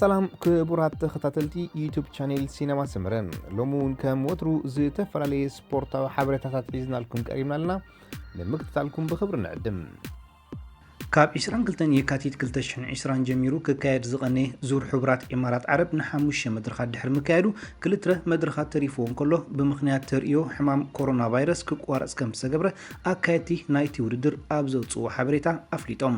ሰላም ክቡራት ተኸታተልቲ ዩቱብ ቻኔል ሲነማ ሰመረ፣ ሎሚ እውን ከም ወትሩ ዝተፈላለየ ስፖርታዊ ሓበሬታታት ሒዝናልኩም ቀሪብና ኣለና። ንምክትታልኩም ብኽብሪ ንዕድም። ካብ ዕስራን ክልተን የካቲት ክልተ ሽሕን ዕስራን ጀሚሩ ክካየድ ዝቐነየ ዙር ሕቡራት ኢማራት ዓረብ ንሓሙሽተ መድረኻት ድሕሪ ምካየዱ፣ ክልተ መድረኻት ተሪፍዎ እንከሎ፣ ብምኽንያት ተርእዮ ሕማም ኮሮና ቫይረስ ክቋረጽ ከም ዝተገብረ ኣካየድቲ ናይቲ ውድድር ኣብ ዘውጽእዎ ሓበሬታ ኣፍሊጦም።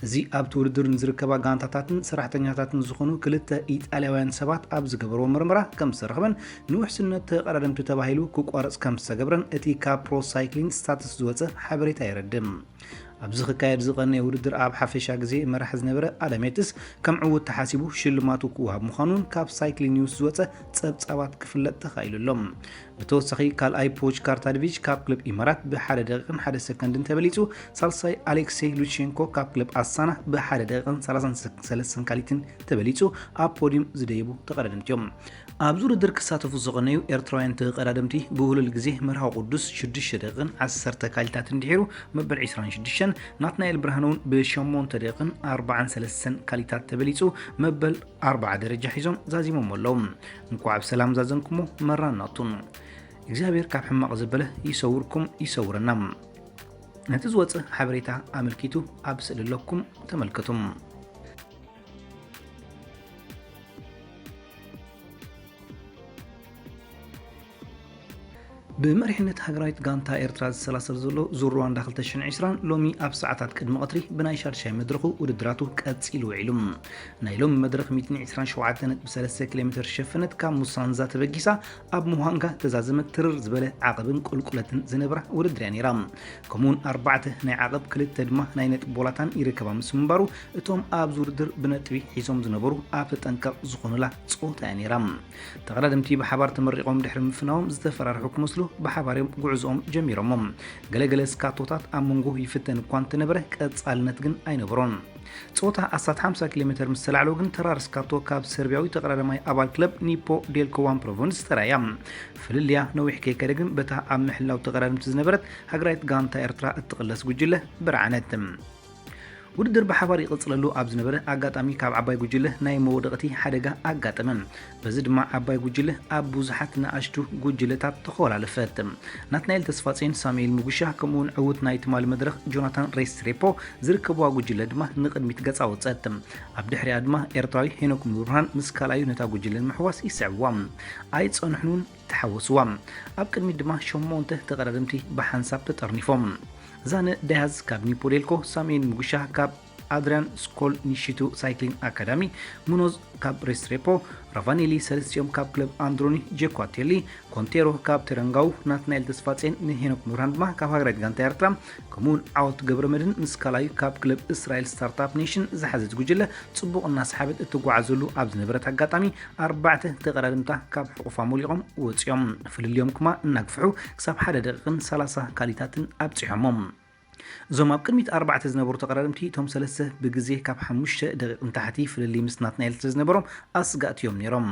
እዚ ኣብቲ ውድድር ንዝርከባ ጋንታታትን ሰራሕተኛታትን ዝኾኑ ክልተ ኢጣልያውያን ሰባት ኣብ ዝገበርዎ ምርመራ ከም ዝተረኽበን ንውሕስነት ተቐዳደምቲ ተባሂሉ ክቋረጽ ከም ዝተገብረን እቲ ካብ ፕሮ ሳይክሊን ስታትስ ዝወጸ ሓበሬታ የረድእ። ኣብዚ ክካየድ ዝቐነየ ውድድር ኣብ ሓፈሻ ግዜ መራሕ ዝነበረ ኣዳሜትስ ከም ዕዉት ተሓሲቡ ሽልማቱ ክወሃብ ምዃኑን ካብ ሳይክሊን ኒውስ ዝወጸ ጸብጻባት ክፍለጥ ተኻኢሉ ኣሎ። ብተወሳኺ ካልኣይ ፖች ካርታድቪች ካብ ክለብ ኢማራት ብሓደ ደቂቕን ሓደ ሰከንድን ተበሊጹ፣ ሳልሳይ ኣሌክሴይ ሉቼንኮ ካብ ክለብ ኣስታና ብሓደ ደቂቕን ሰላሳን ሰለስተን ካሊትን ተበሊጹ ኣብ ፖዲዩም ዝደየቡ ተቐዳደምቲ እዮም። ኣብዚ ውድድር ክሳተፉ ዝቐነዩ ኤርትራውያን ተቐዳደምቲ ብውህሉል ግዜ መርሃዊ ቅዱስ ሽዱሽተ ደቂቕን ዓሰርተ ካሊታትን ድሒሩ መበል ዕስራን ሽዱሽተን፣ ናትናኤል ብርሃነ እውን ብሸሞንተ ደቂቕን ኣርባዓን ሰለስተን ካሊታት ተበሊጹ መበል ኣርብዓ ደረጃ ሒዞም ዛዚሞም ኣለዉ። እንኳዕ ብሰላም ዛዘምኩሞ መራናቱን። እግዚኣብሔር ካብ ሕማቕ ዘበለ ይሰውርኩም ይሰውረና። ነቲ ዝወፀ ሓበሬታ ኣመልኪቱ ኣብ ስእሊ ኣለኩም ተመልከቱ። ብመሪሕነት ሃገራዊት ጋንታ ኤርትራ ዝሰላሰል ዘሎ ዙር ሩዋንዳ ክልተ ሽሕን ዕስራን ሎሚ ኣብ ሰዓታት ቅድሚ ቀትሪ ብናይ ሻድሻይ መድረኹ ውድድራቱ ቀጺሉ ውዒሉ። ናይ ሎሚ መድረኽ ሚእትን ዕስራን ሸውዓተን ነጥቢ ሰለስተ ኪሎ ሜትር ዝሸፈነት ካብ ሙሳንዛ ተበጊሳ ኣብ ሙሃንጋ ተዛዘመት ትርር ዝበለ ዓቐብን ቁልቁለትን ዝነብራ ውድድር እያ ነይራ። ከምኡውን ኣርባዕተ ናይ ዓቐብ ክልተ ድማ ናይ ነጥቢ ቦላታን ይርከባ ምስ ምንባሩ እቶም ኣብዚ ውድድር ብነጥቢ ሒዞም ዝነበሩ ኣብ ተጠንቀቕ ዝኾኑላ ጸወታ እያ ነይራ። ተቐዳደምቲ ብሓባር ተመሪቖም ድሕሪ ምፍናዎም ዝተፈራርሑ ክመስሉ ብሓባር እዮም ጉዕዞኦም ጀሚሮሞ። ገለገለ ስካቶታት ኣብ መንጎ ይፍተን እኳ እንተነበረ ቀጻልነት ግን ኣይነበሮን። ጸወታ ኣስታት ሓምሳ ኪሎ ሜትር ምስ ተላዕሎ ግን ተራር ስካቶ ካብ ሰርቢያዊ ተቐዳዳማይ ኣባል ክለብ ኒፖ ዴልኮ ዋን ፕሮቨንስ ተራእያ። ፍልልያ ነዊሕ ከይከደ ግን በታ ኣብ ምሕላው ተቐዳደምቲ ዝነበረት ሃገራዊት ጋንታ ኤርትራ እትቕለስ ጉጅለ በርዓነት። ውድድር ብሓባር ይቕጽለሉ ኣብ ዝነበረ ኣጋጣሚ ካብ ዓባይ ጉጅለ ናይ መወደቕቲ ሓደጋ ኣጋጠመ። በዚ ድማ ዓባይ ጉጅለ ኣብ ብዙሓት ንኣሽቱ ጉጅለታት ተኾላለፈት። ናትናኤል ተስፋጼን ሳሙኤል ምጉሻ ከምኡውን ዕዉት ናይ ትማሊ መድረኽ ጆናታን ሬስትሬፖ ዝርከብዋ ጉጅለ ድማ ንቕድሚት ገጻ ወጸት። ኣብ ድሕሪኣ ድማ ኤርትራዊ ሄኖክ ሙሉብርሃን ምስ ካልኣዩ ነታ ጉጅለ ንምሕዋስ ይስዕብዋ። ኣይጸንሑን ተሓወስዋ። ኣብ ቅድሚት ድማ ሸሞንተ ተቐዳደምቲ ብሓንሳብ ተጠርኒፎም። ዛነ ዳያዝ ካብ ኒፖ ዴልኮ፣ ሳሙኤል ምጉሻ ካብ ኣድሪያን ስኮል ኒሺቱ ሳይክሊን ኣካዳሚ፣ ሙኖዝ ካብ ሬስትሬፖ፣ ራቫኔሊ ሰለስቲኦም ካብ ክለብ ኣንድሮኒ ጀኳቴሊ፣ ኮንቴሮ ካብ ተረንጋው፣ ናትናኤል ተስፋጼን ንሄኖክ ሙሉብርሃን ድማ ካብ ሃገራዊት ጋንታ ኤርትራ፣ ከምኡውን ዓወት ገብረመድህን ምስ ካልኣዩ ካብ ክለብ እስራኤል ስታርታፕ ኔሽን ዝሓዘት ጉጅለ ጽቡቕ እናሰሓበት እትጓዓዘሉ ኣብ ዝነበረት ኣጋጣሚ ኣርባዕተ ተቐዳደምታ ካብ ሕቑፋ ሞሊቖም ወጺኦም። ፍልልዮም ክማ እናግፍሑ ክሳብ ሓደ ደቂቕን ሰላሳ ካሊታትን ኣብጺሖሞም። እዞም ኣብ ቅድሚት ኣርባዕተ ዝነበሩ ተቐዳደምቲ እቶም ሰለስተ ብግዜ ካብ ሓሙሽተ ደቂቕ ንታሕቲ ፍልልይ ምስ ናትናኤል ስለዝነበሮም ኣስጋእቲ እዮም ነይሮም።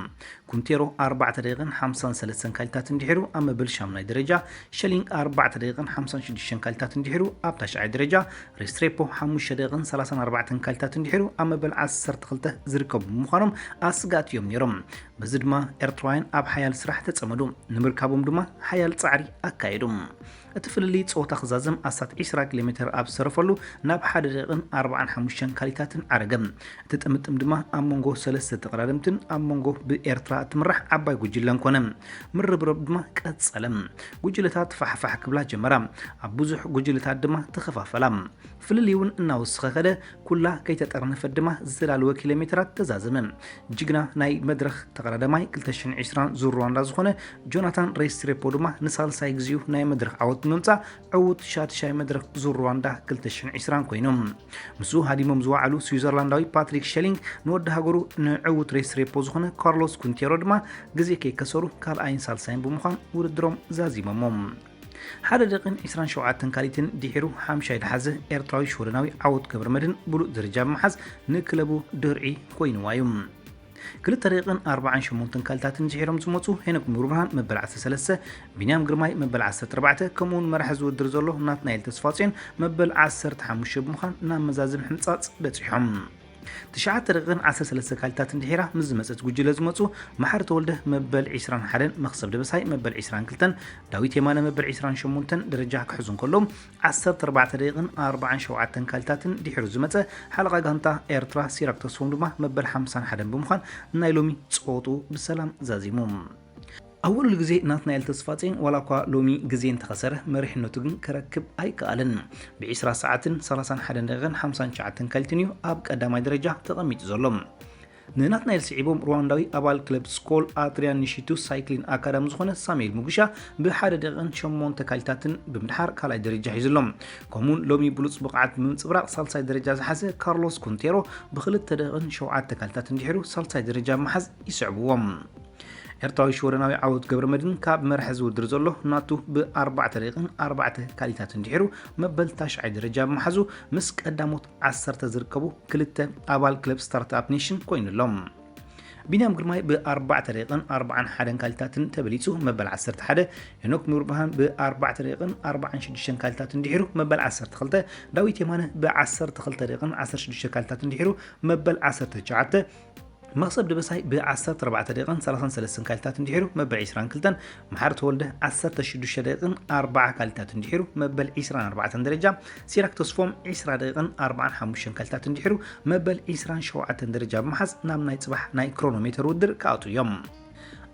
ኩንቴሮ ኣርባዕተ ደቂቕን ሓምሳን ሰለስተን ካሊታት እንድሒሩ ኣብ መበል ሻምናይ ደረጃ፣ ሸሊንግ ኣርባዕተ ደቂቕን ሓምሳን ሽዱሽተን ካሊታት እንድሒሩ ኣብ ታሽዓይ ደረጃ፣ ሬስትሬፖ ሓሙሽተ ደቂቕን ሰላሳን ኣርባዕተን ካሊታት እንድሒሩ ኣብ መበል ዓሰርተ ክልተ ዝርከቡ ብምዃኖም ኣስጋእቲ እዮም ነይሮም። በዚ ድማ ኤርትራውያን ኣብ ሓያል ስራሕ ተጸመዱ፣ ንምርካቦም ድማ ሓያል ጻዕሪ ኣካየዱ። እቲ ፍልልይ ጸወታ ክዛዘም ኣስታት ዕስራ ኪሎ ሜትር ኣብ ዝተረፈሉ ናብ ሓደ ደቂቕን ኣርባዓን ሓሙሽተን ካሊታትን ዓረገ። እቲ ጥምጥም ድማ ኣብ መንጎ ሰለስተ ተቐዳደምትን ኣብ መንጎ ብኤርትራ እትምራሕ ዓባይ ጉጅለን ኮነ። ምርብረብ ድማ ቀጸለ። ጉጅለታት ፋሕፋሕ ክብላ ጀመራ። ኣብ ብዙሕ ጉጅለታት ድማ ተኸፋፈላ። ፍልልይ እውን እናወሰኸ ከደ፣ ኩላ ከይተጠርነፈት ድማ ዝተዳለወ ኪሎ ሜትራት ተዛዘመ። ጅግና ናይ መድረኽ ተቐዳዳማይ ክልተ ሽሕን ዕስራን ዙር ሩዋንዳ ዝኾነ ጆናታን ሬስትሬፖ ድማ ንሳልሳይ ግዜኡ ናይ መድረኽ ዓወት ብምምጻእ ዕዉት ሻድሻይ መድረኽ ዙር ሩዋንዳ ክልተ ሽሕን ዕስራን ኮይኑ። ምስኡ ሃዲሞም ዝወዓሉ ስዊዘርላንዳዊ ፓትሪክ ሸሊንግ ንወዲ ሃገሩ ንዕዉት ሬስትሬፖ ዝኾነ ካርሎስ ኩንቴሮ ድማ ግዜ ከይከሰሩ ካልኣይን ሳልሳይን ብምዃን ውድድሮም ዛዚሞሞ። ሓደ ደቂቕን ዕስራን ሸውዓተን ካሊትን ድሒሩ ሓምሻይ ዝሓዘ ኤርትራዊ ሽወደናዊ ዓወት ገብረመድህን ብሉጽ ደረጃ ብምሓዝ ንክለቡ ድርዒ ኮይንዋ እዩ። ክልተ ደቂቕን ኣርባዓን ሸሞንተን ካሊታትን ድሒሮም ዝመጹ ሄኖክ ሙሉብርሃን መበል ዓሰርተ ሰለስተ፣ ቢንያም ግርማይ መበል ዓሰርተ ኣርባዕተ፣ ከምኡውን መራሒ ዝውድር ዘሎ ናትናኤል ተስፋጽዮን መበል ዓሰርተ ሓሙሽተ ብምዃን ናብ መዛዝም ሕምጻጽ በጺሖም። ትሽዓተ ደቂቕን ዓሰርተ ሰለስተ ካልታትን ድሒራ ምስ ዝመጸት ጉጅለ ዝመጹ መሓሪ ተወልደ መበል ዕስራን ሓደን፣ መኽሰብ ደበሳይ መበል ዕስራን ክልተን፣ ዳዊት የማነ መበል ዕስራን ሸሞንተን ደረጃ ክሕዙ እንከሎ፣ ዓሰርተ ኣርባዕተ ደቂቕን ኣርባዓን ሸውዓተን ካልታትን ድሒሩ ዝመጸ ሓለቓ ጋንታ ኤርትራ ሲራክ ተስፎም ድማ መበል ሓምሳን ሓደን ብምዃን ናይ ሎሚ ጸወትኡ ብሰላም ዛዚሙ። ኣወሉል ግዜ ናትናኤል ተስፋጼን ዋላ እኳ ሎሚ ግዜ እንተኸሰረ መሪሕነቱ ግን ክረክብ ኣይከኣለን። ብ20 ሰዓትን ሰላሳን ሓደን ደቂቕን ሓምሳን ትሽዓተን ካልትን እዩ ኣብ ቀዳማይ ደረጃ ተቐሚጡ ዘሎ። ንናትናኤል ስዒቦም ሩዋንዳዊ ኣባል ክለብ ስኮል ኣትሪያን ንሺቱ ሳይክሊን ኣካዳሚ ዝኾነ ሳሙኤል ሙጉሻ ብሓደ ደቂቕን ሸሞንተ ካልታትን ብምድሓር ካልኣይ ደረጃ ሒዙ ኣሎ። ከምኡውን ሎሚ ብሉጽ ብቕዓት ብምንጽብራቕ ሳልሳይ ደረጃ ዝሓዘ ካርሎስ ኩንቴሮ ብክልተ ደቂቕን ሸውዓተ ካልታትን ድሒሩ ሳልሳይ ደረጃ ብምሓዝ ይስዕብዎም። ኤርትራዊ ሽወደናዊ ዓወት ገብረመድህን ካብ መርሒ ዝውድር ዘሎ ናቱ ብኣርባዕተ ደቂቕን ኣርባዕተ ካልታትን ድሒሩ መበል ታሽዓይ ደረጃ ብምሓዙ ምስ ቀዳሞት ዓሰርተ ዝርከቡ ክልተ ኣባል ክለብ ስታርትኣፕ ኔሽን ኮይኑ ኣሎ። ቢንያም ግርማይ ብኣርባዕተ ደቂቕን ኣርባዓን ሓደን ካልታትን ተበሊጹ መበል ዓሰርተ ሓደ፣ ሄኖክ ኑርብርሃን ብኣርባዕተ ደቂቕን ኣርባዓን ሽዱሽተን ካልታትን ድሒሩ መበል ዓሰርተ ክልተ፣ ዳዊት የማነ ብዓሰርተ ክልተ ደቂቕን ዓሰርተ ሽዱሽተ ካልታትን ድሒሩ መበል ዓሰርተ ትሽዓተ፣ መኽሰብ ደበሳይ ብ ዓሰርተ ኣርባዕተ ደቂቕን ሰላሳን ሰለስተን ካልታትን ድሒሩ መበል ዕስራን ክልተን፣ መሓሪ ተወልደ ዓሰርተ ሽዱሽተ ደቂቕን ኣርባዓ ካልታትን ድሒሩ መበል ዕስራን ኣርባዕተን ደረጃ፣ ሲራክ ተስፎም ዕስራ ደቂቕን ኣርባዓን ሓሙሽተን ካልታትን ድሒሩ መበል ዕስራን ሸውዓተን ደረጃ ብምሓዝ ናብ ናይ ጽባሕ ናይ ክሮኖሜተር ውድድር ክኣትዉ እዮም።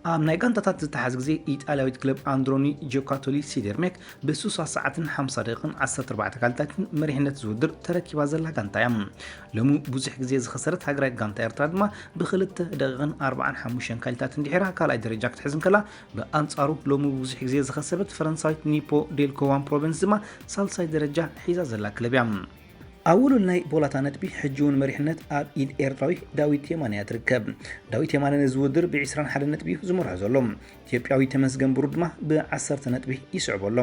ኣብ ናይ ጋንታታት ዝተሓዝ ግዜ ኢጣልያዊት ክለብ ኣንድሮኒ ጆካቶሊ ሲደርሜክ ብ60 ሰዓትን ሓምሳ ደቂቕን ዓሰርተ ኣርባዕተ ካልታትን መሪሕነት ዝውድር ተረኪባ ዘላ ጋንታ እያ። ሎሚ ብዙሕ ግዜ ዝኸሰረት ሃገራዊት ጋንታ ኤርትራ ድማ ብክልተ ደቂቕን ኣርባዓን ሓሙሽተን ካልታትን ድሒራ ካልኣይ ደረጃ ክትሕዝ እንከላ፣ ብኣንጻሩ ሎሚ ብዙሕ ግዜ ዝኸሰበት ፈረንሳዊት ኒፖ ዴልኮ ዋን ፕሮቪንስ ድማ ሳልሳይ ደረጃ ሒዛ ዘላ ክለብ እያ። ኣብ ውሉል ናይ ቦላታ ነጥቢ ሕጂ እውን መሪሕነት ኣብ ኢድ ኤርትራዊ ዳዊት የማነ እያ ትርከብ። ዳዊት የማነ ነዚ ውድድር ብ ዕስራን ሓደን ነጥቢ እዩ ዝመርሖ ዘሎ። ኢትዮጵያዊ ተመስገን ብሩ ድማ ብ ዓሰርተ ነጥቢ ይስዕቦ ኣሎ።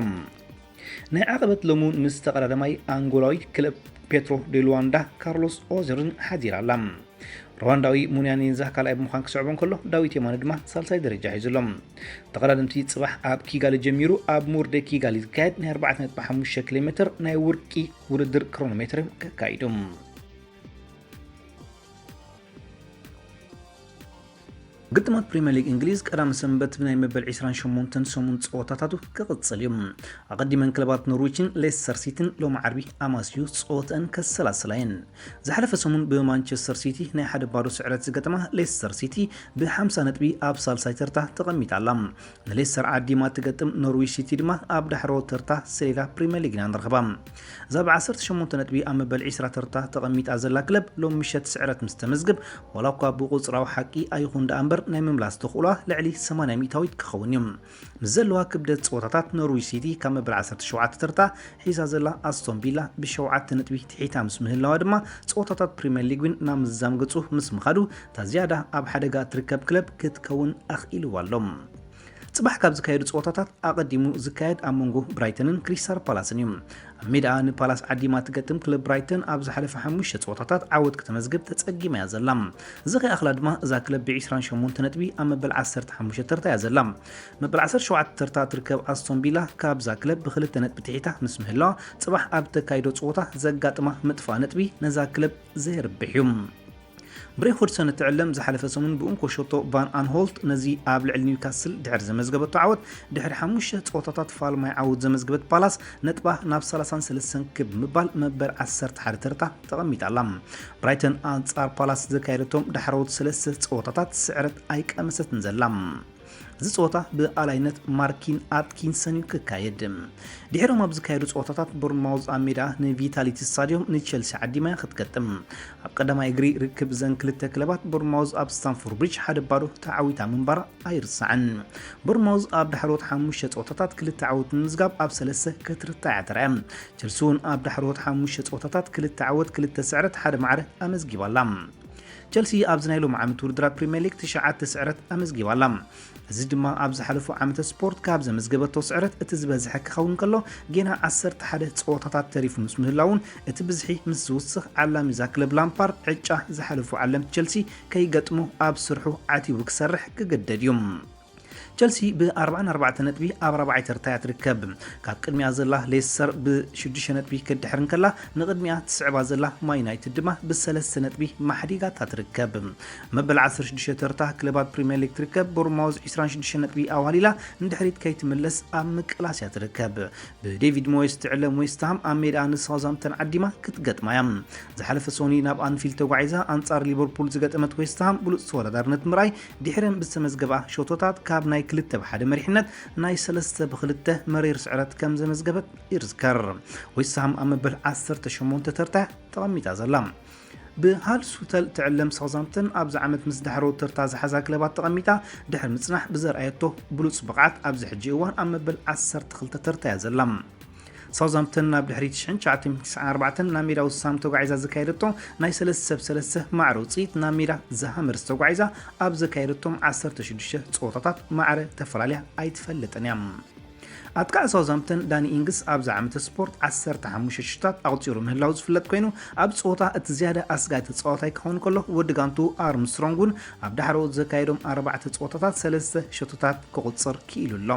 ናይ ዓቐበት ሎሚ እውን ምስ ተቐዳዳማይ ኣንጎላዊ ክለብ ፔትሮ ደ ሉዋንዳ ካርሎስ ኦዘርን ሓዲራ ኣላ። ሩዋንዳዊ ሙንያኔንዛ ካልኣይ ብምዃን ክስዕቦ እንከሎ፣ ዳዊት የማነ ድማ ሳልሳይ ደረጃ ሒዙ ኣሎ። ተቐዳደምቲ ጽባሕ ኣብ ኪጋሊ ጀሚሩ ኣብ ሙር ደ ኪጋሊ ዝካየድ ናይ ኣርባዕተ ነጥቢ ሓሙሽተ ኪሎ ሜትር ናይ ውርቂ ውድድር ክሮኖሜትር ከካይዱ። ግጥማት ፕሪምየር ሊግ እንግሊዝ ቀዳም ሰንበት ብናይ መበል ዕስራን ሸሞንተን ሰሙን ጸወታታቱ ክቕጽል እዩ። ኣቐዲመን ክለባት ኖርዊችን ሌስተር ሲቲን ሎሚ ዓርቢ ኣማስዩ ጸወተአን ከሰላስላ እየን። ዝሓለፈ ሰሙን ብማንቸስተር ሲቲ ናይ ሓደ ባዶ ስዕረት ዝገጠማ ሌስተር ሲቲ ብሓምሳ ነጥቢ ኣብ ሳልሳይ ተርታ ተቐሚጣ ኣላ። ንሌስተር ዓዲማ ትገጥም ኖርዊች ሲቲ ድማ ኣብ ዳሕረዎት ተርታ ሰሌዳ ፕሪምየር ሊግ ኢና ንረኽባ። እዛ ብ ዓሰርተ ሸሞንተ ነጥቢ ኣብ መበል ዕስራ ተርታ ተቐሚጣ ዘላ ክለብ ሎም ምሸት ስዕረት ምስ ተመዝግብ፣ ዋላ እኳ ብቁጽራዊ ሓቂ ኣይኹን ደኣ እምበር ናይ ምምላስ ተኽእሎኣ ልዕሊ ሰማንያ ሚእታዊት ክኸውን እዩ። ምስ ዘለዋ ክብደት ጸወታታት ኖርዊች ሲቲ ካብ መበል ዓሰርተ ሸውዓተ ተርታ ሒዛ ዘላ ኣስቶን ቪላ ብሸውዓተ ነጥቢ ትሒታ ምስ ምህላዋ ድማ ጸወታታት ፕሪምየር ሊግ እውን ናብ ምዝዛም ገጹ ምስ ምኻዱ እታ ዝያዳ ኣብ ሓደጋ እትርከብ ክለብ ክትከውን ኣኽኢልዋ ኣሎ። ጽባሕ ካብ ዝካየዱ ጸወታታት ኣቐዲሙ ዝካየድ ኣብ መንጎ ብራይተንን ክሪስታል ፓላስን እዩ። ኣብ ሜዳኣ ንፓላስ ዓዲማ ትገጥም ክለብ ብራይተን ኣብ ዝሓለፈ ሓሙሽተ ጸወታታት ዓወት ክተመዝግብ ተጸጊማ እያ ዘላ። እዚ ከይኣኽላ ድማ እዛ ክለብ ብ ዕስራን ሸሞንተ ነጥቢ ኣብ መበል ዓሰርተ ሓሙሽተ ተርታ እያ ዘላ። መበል ዓሰርተ ሸውዓተ ተርታ ትርከብ ኣስቶን ቪላ ካብዛ ክለብ ብክልተ ነጥቢ ትሒታ ምስ ምህላዋ፣ ጽባሕ ኣብ ተካይዶ ጸወታ ዘጋጥማ ምጥፋእ ነጥቢ ነዛ ክለብ ዘየርብሕ እዩ። ብሬንፎርድ ሰነ ትዕለም ዝሓለፈ ሰሙን ብኡንኮ ሸቶ ቫን ኣንሆልት ነዚ ኣብ ልዕሊ ኒውካስል ድሕሪ ዘመዝገበቶ ዓወት፣ ድሕሪ ሓሙሽተ ጸወታታት ፋልማይ ዓወት ዘመዝገበት ፓላስ ነጥባ ናብ ሰላሳን ሰለስተን ክብ ምባል መበል ዓሰርተ ሓደ ተርታ ተቐሚጣ ኣላ። ብራይተን ኣንጻር ፓላስ ዘካየደቶም ዳሕረዎት ሰለስተ ጸወታታት ስዕረት ኣይቀመሰትን ዘላ። እዚ ጸወታ ብኣላይነት ማርኪን ኣትኪንሰን እዩ ክካየድ። ድሕሮም ኣብ ዝካየዱ ጸወታታት ቦርንማውዝ ኣብ ሜዳ ንቪታሊቲ ስታዲዮም ንቸልሲ ዓዲማ እያ ክትገጥም። ኣብ ቀዳማይ እግሪ ርክብ እዘን ክልተ ክለባት ቦርንማውዝ ኣብ ስታንፎርድ ብሪጅ ሓደ ባዶ ተዓዊታ ምንባራ ኣይርሳዕን። ቦርንማውዝ ኣብ ዳሕረዎት ሓሙሽተ ጸወታታት ክልተ ዓወት ንምዝጋብ ኣብ ሰለስተ ክትርታዕ እያ ተራእያ። ቸልሲ እውን ኣብ ዳሕረዎት ሓሙሽተ ጸወታታት ክልተ ዓወት ክልተ ስዕረት ሓደ ማዕረ ኣመዝጊባ ኣላ። ቸልሲ ኣብዚ ናይ ሎሚ ዓመት ውድድራት ፕሪምየር ሊግ ትሽዓተ ስዕረት ኣመዝጊባ ኣላ። እዚ ድማ ኣብ ዝሓለፉ ዓመተ ስፖርት ካብ ዘመዝገበቶ ስዕረት እቲ ዝበዝሐ ክኸውን ከሎ፣ ጌና ዓሰርተ ሓደ ጸወታታት ተሪፉ ምስ ምህላውን እቲ ብዝሒ ምስ ዝውስኽ ዓላሚ እዛ ክለብ ላምፓርድ ዕጫ ዝሓለፉ ዓለምቲ ቸልሲ ከይገጥሞ ኣብ ስርሑ ዓቲቡ ክሰርሕ ክግደድ እዩ። ቸልሲ ብ ኣርባዓን ኣርባዕተን ነጥቢ ኣብ ራብዓይ ተርታ እያ ትርከብ። ካብ ቅድሚያ ዘላ ሌስተር ብሽዱሽተ ነጥቢ ክትድሕር እንከላ፣ ንቕድሚኣ ትስዕባ ዘላ ማን ዩናይትድ ድማ ብሰለስተ ነጥቢ ማሕዲጋታ ትርከብ። መበል ዓሰርተ ሽዱሽተ ተርታ ክለባት ፕሪምየር ሊግ ትርከብ። ቦርማውዝ ዕስራን ሽዱሽተ ነጥቢ ኣዋሊላ ንድሕሪት ከይትምለስ ኣብ ምቅላስ እያ ትርከብ። ብዴቪድ ሞይስ ትዕለም ዌስትሃም ኣብ ሜዳ ንሳውዝሃምፕተን ዓዲማ ክትገጥማ እያ። ዝሓለፈ ሶኒ ናብ ኣንፊልድ ተጓዒዛ ኣንጻር ሊቨርፑል ዝገጠመት ዌስትሃም ብሉጽ ተወዳዳርነት ምርኣይ ድሕረን ብዝተመዝገባ ሸቶታት ካብ ናይ ክልተ ብሓደ መሪሕነት ናይ ሰለስተ ብክልተ መሪር ስዕረት ከም ዘመዝገበት ይዝከር። ዌስትሃም ኣብ መበል ዓሰርተ ሸሞንተ ተርታ ተቐሚጣ ዘላ። ብሃል ሱተል ትዕለም ሳውዝሃምፕተን ኣብዚ ዓመት ምስ ዳሕረዎት ተርታ ዝሓዛ ክለባት ተቐሚጣ ድሕሪ ምጽናሕ ብዘርኣየቶ ብሉጽ ብቕዓት ኣብዚ ሕጂ እዋን ኣብ መበል ዓሰርተ ክልተ ተርታ እያ ዘላ። ሳውዝሃምፕተን ናብ ድሕሪት ሽሕን ትሽዓተ ሚእትን ትስዓን ኣርባዕተን ናብ ሜዳ ዌስትሃም ተጓዒዛ ዘካየደቶ ናይ ሰለስተ ሰብ ሰለስተ ማዕረ ውጽኢት ናብ ሜዳ ዘሃመርስ ተጓዒዛ ኣብ ዘካየደቶም ዓሰርተ ሽዱሽተ ጸወታታት ማዕረ ተፈላልያ ኣይትፈልጥን እያ። ኣጥቃዒ ሳውዝሃምፕተን ዳኒ ኢንግስ ኣብዚ ዓመተ ስፖርት ዓሰርተ ሓሙሽተ ሽቶታት ኣቑጺሩ ምህላው ዝፍለጥ ኮይኑ፣ ኣብ ጸወታ እቲ ዝያዳ ኣስጋኢ ተጻዋታይ ክኸውን ከሎ፣ ወዲ ጋንቱ ኣርምስትሮንግ እውን ኣብ ዳሕረዎት ዘካየዶም ኣርባዕተ ጸወታታት ሰለስተ ሸቶታት ክቑጽር ክኢሉ ኣሎ።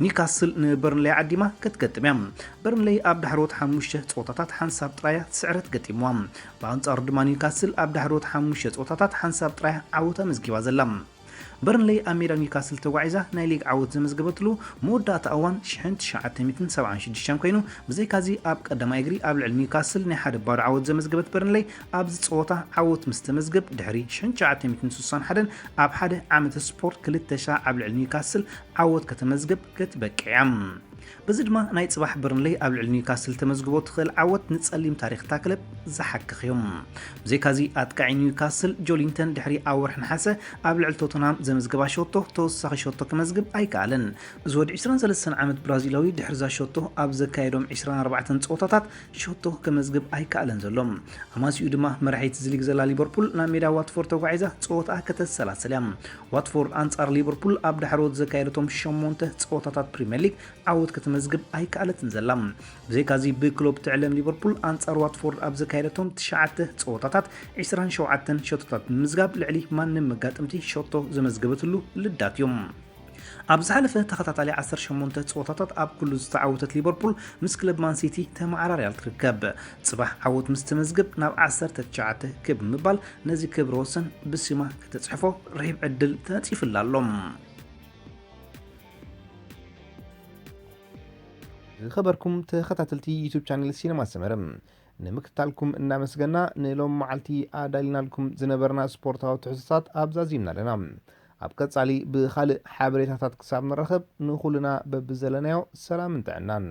ኒውካስል ንበርንሌይ ዓዲማ ክትገጥም እያ። በርንሌይ ኣብ ዳሕረዎት ሓሙሽተ ጸወታታት ሓንሳብ ጥራያ ስዕረት ገጢምዋ። ብኣንጻሩ ድማ ኒውካስል ኣብ ዳሕረዎት ሓሙሽተ ጸወታታት ሓንሳብ ጥራያ ዓወት ኣመዝጊባ ዘላ። በርንሌይ ኣብ ሜዳ ኒውካስል ተጓዒዛ ናይ ሊግ ዓወት ዘመዝገበትሉ መወዳእታ እዋን ሽሕን ትሽዓተ ሚእትን ሰብዓን ሽዱሽተን ኮይኑ፣ ብዘይካዚ ኣብ ቀዳማይ እግሪ ኣብ ልዕሊ ኒውካስል ናይ ሓደ ባዶ ዓወት ዘመዝገበት በርንሌይ ኣብዚ ጸወታ ዓወት ምስ ተመዝገብ ድሕሪ ሽሕን ትሽዓተ ሚእትን ስሳን ሓደን ኣብ ሓደ ዓመተ ስፖርት ክልተ ሻዕ ኣብ ልዕሊ ኒውካስል ዓወት ከተመዝግብ ክትበቅዕ እያ። በዚ ድማ ናይ ጽባሕ በርንሌይ ኣብ ልዕሊ ኒውካስል ተመዝግቦ ትኽእል ዓወት ንጸሊም ታሪኽ እታ ክለብ ዝሓክኽ እዩ። ብዘይካዚ ኣጥቃዒ ኒውካስል ጆሊንተን ድሕሪ ኣብ ወርሒ ነሓሰ ኣብ ልዕሊ ቶተንሃም ዘመዝገባ ሸቶ ተወሳኺ ሸቶ ከመዝግብ ኣይከኣለን። እዚ ወዲ ዕስራን ሰለስተን ዓመት ብራዚላዊ ድሕሪ እዛ ሸቶ ኣብ ዘካየዶም ዕስራን ኣርባዕተን ጸወታታት ሸቶ ከመዝግብ ኣይከኣለን ዘሎ። ኣማሲኡ ድማ መራሒት እዚ ሊግ ዘላ ሊቨርፑል ናብ ሜዳ ዋትፎርድ ተጓዒዛ ጸወታኣ ከተሰላስል እያ። ዋትፎርድ ኣንጻር ሊቨርፑል ኣብ ዳሕረዎት ዘካየደቶም ሸሞንተ ጸወታታት ፕሪምየር ሊግ ዓወት ከተመዝግብ ኣይከኣለትን ዘላ። ብዘይካዚ ብክሎፕ ትዕለም ሊቨርፑል ኣንጻር ዋትፎርድ ኣብ ዘካየደቶም ትሽዓተ ጸወታታት ዕስራን ሸውዓተን ሸቶታት ብምምዝጋብ ልዕሊ ማንም መጋጥምቲ ሸቶ ዘመዝገበትሉ ልዳት እዩ። ኣብ ዝሓለፈ ተኸታታሊ ዓሰርተ ሸሞንተ ጸወታታት ኣብ ኩሉ ዝተዓወተት ሊቨርፑል ምስ ክለብ ማን ሲቲ ተመዓራርያ ትርከብ። ጽባሕ ዓወት ምስ ተመዝግብ ናብ ዓሰርተ ትሽዓተ ክብ ምባል ነዚ ክብረ ወሰን ብስማ ከተጽሕፎ ርሂብ ዕድል ተነጺፉላ ኣሎ። ዝኸበርኩም ተኸታተልቲ ዩቱብ ቻነል ሲነማ ሰመረ፣ ንምክትታልኩም እናመስገና፣ ንሎም መዓልቲ ኣዳሊናልኩም ዝነበርና ስፖርታዊ ትሕዝቶታት ኣብዛ ዚምና ኣለና። ኣብ ቀጻሊ ብኻልእ ሓበሬታታት ክሳብ ንራኸብ፣ ንኹልና በብዘለናዮ ሰላምን ጥዕናን።